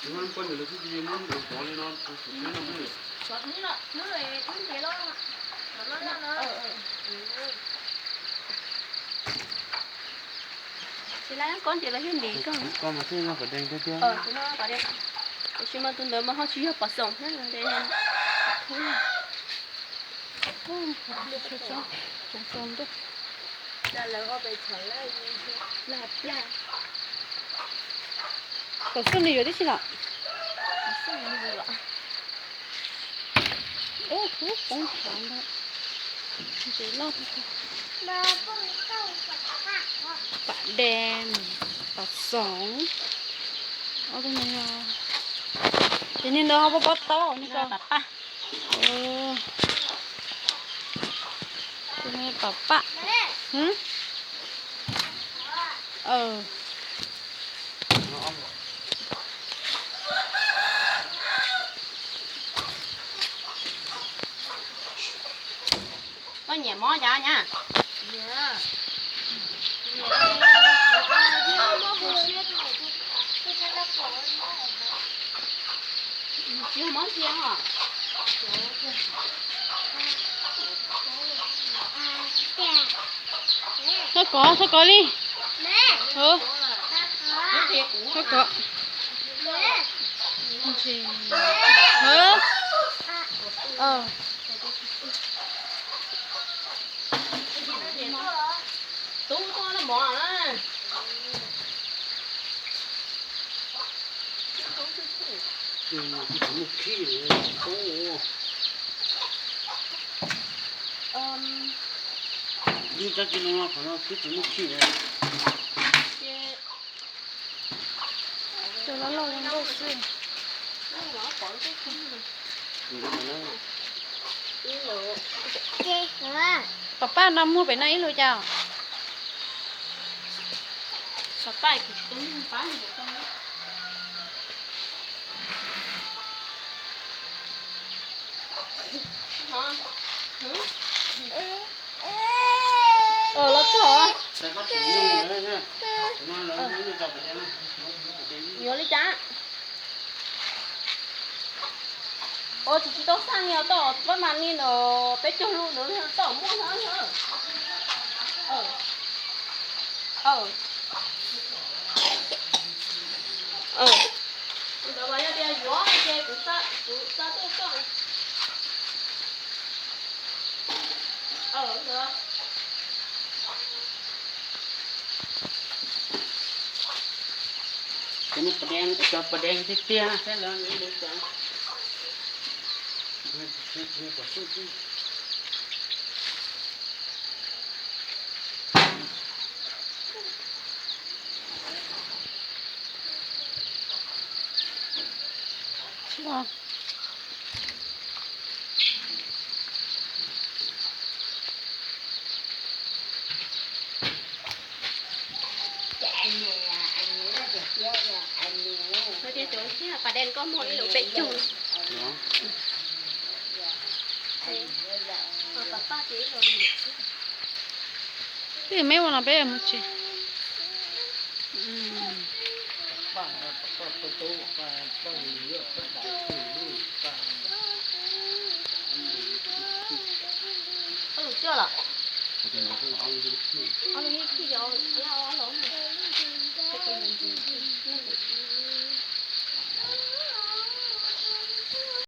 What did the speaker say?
Tsis lab koj ces lawv thiaj ntim koj. Koj mas thiaj noj pam dees tiag tiag. Tab sis mas tus ntawd mas ho tsis yog pam xoom thiab. Kom xub nws yuav tib si los. Ub, poob thav ntag. Ntses loj. Pam dees, pam xoom. Ob tug no yog, ces niag ntawd ho pob pob taub niag ko. Tus no pam pam. Koj nyiam mob cas nyab? Tsis yog mob ntsia os. Txhob kov, txhob kov li. Txhob kov. Tub tuaj no mov na. Ib tsob tsis no qhov no twb tsis muaj khij. Cov loj loj zoo nkauj xwb. Pam pam no muag pem no ib lus cas? Los txog. Yuav li cas? Ua tsis tsis tau xaj li os, tau pab mas li no peb caug lub ntawd tau muaj na. Ntawd mas yog tias yuav ces kuv xa tuaj koj. Cov pas dees, cov pas dees tiag tiag saib lawv li cas. Tias cov pas dees koj muag ib lub peb caug. Peb me ua no peb mus tsev. Ob lub coj los? Ob lub ib khij cov laj.